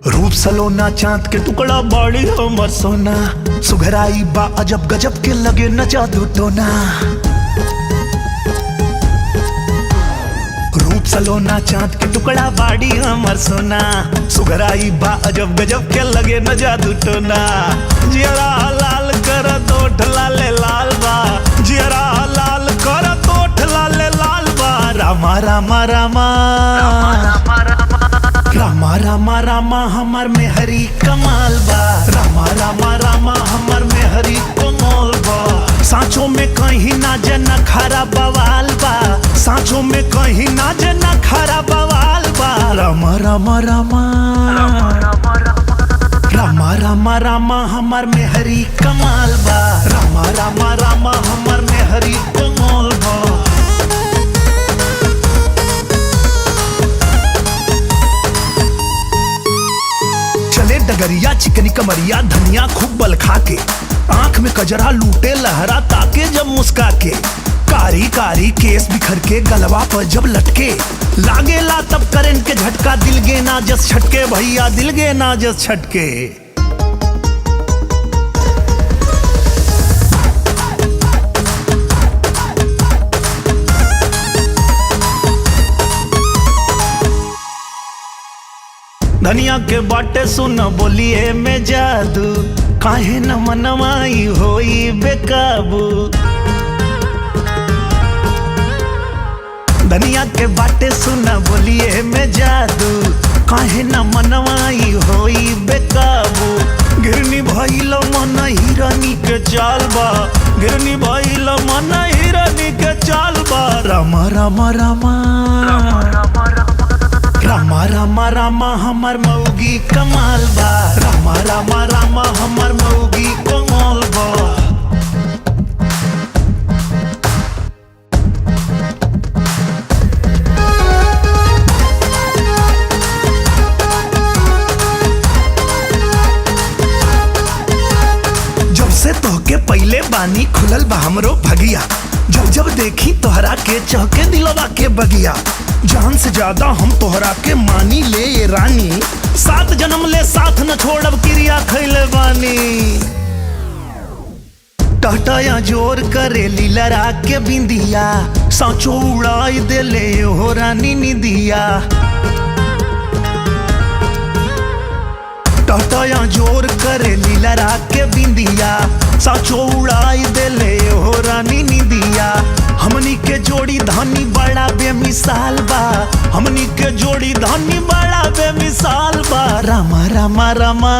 रूप सलोना चांद के टुकड़ा बाड़ी हमर सोना, सुघराई बा अजब गजब के लगे न जादू टोना। रूप सलोना चांद के टुकड़ा बाड़ी हमर सोना, सुघराई बा अजब गजब के लगे न जादू टोना। जियरा लाल कर तोठ लाले लाल बा, जियरा लाल कर तोठ लाले लाल बा। रामा रामा रामा रामा रामा रामा हमर मेहरी कमाल बा, रामा रामा रामा हमर मेहरी कमाल बा। सांचो में कहीं ना जना खरा बवाल बा, सांचो में कहीं ना जना खरा बवाल बा। रामा रामा रामा रामा रामा रामा हमर मेहरी कमाल बा, रामा रामा रामा हमर मेहरी कमाल बा। चले डगरिया चिकनी कमरिया धनिया खूब बल खा के, आंख में कजरा लूटे लहरा ताके जब मुस्का के। कारी कारी केस बिखर के गलवा पर जब लटके, लागेला तब करंट के झटका दिल गे ना जस छटके, भैया दिल गे ना जस छटके। धनिया के बाटे सुन बोलिए में जादू, काहे न मनमाई होई बेकाबू। धनिया के बाटे सुन बोलिए में जादू, काहे न मनमाई होई बेकाबू। गिरनी भइल मन हिरनी के चाल बा, गिरनी भइल मन हिरनी के चाल बा। रामा रामा रामा रामा रामा रामा हमर मौगी कमाल बा, रामा रामा रामा हमर मौगी कमाल बा। जब से तोहके पहले बानी खुलल बा हमरो भगिया, जब जब देखी तोहरा के चहके दिलवा के बगिया। जान से ज्यादा हम तोहरा के मानी ले ये रानी, सात जन्म ले साथ न छोड़ब क्रिया खैले बानी। टहटया जोर करे लीलरा के बिंदिया, सांचो उड़ाई देले हो रानी निदिया। टहटया जोर करे लीलरा के बिंदिया, सांचो उड़ाई देले हो रानी निदिया। हमनी के जोड़ी धानी बड़ा बेमिसाल बा, हमनी के जोड़ी धानी बड़ा बेमिसाल बा। रामा रामा रामा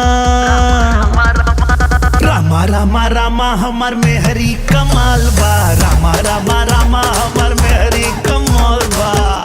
रामा रामा रामा हमर मेहरी कमाल बा, रामा रामा रामा हमर मेहरी कमाल बा।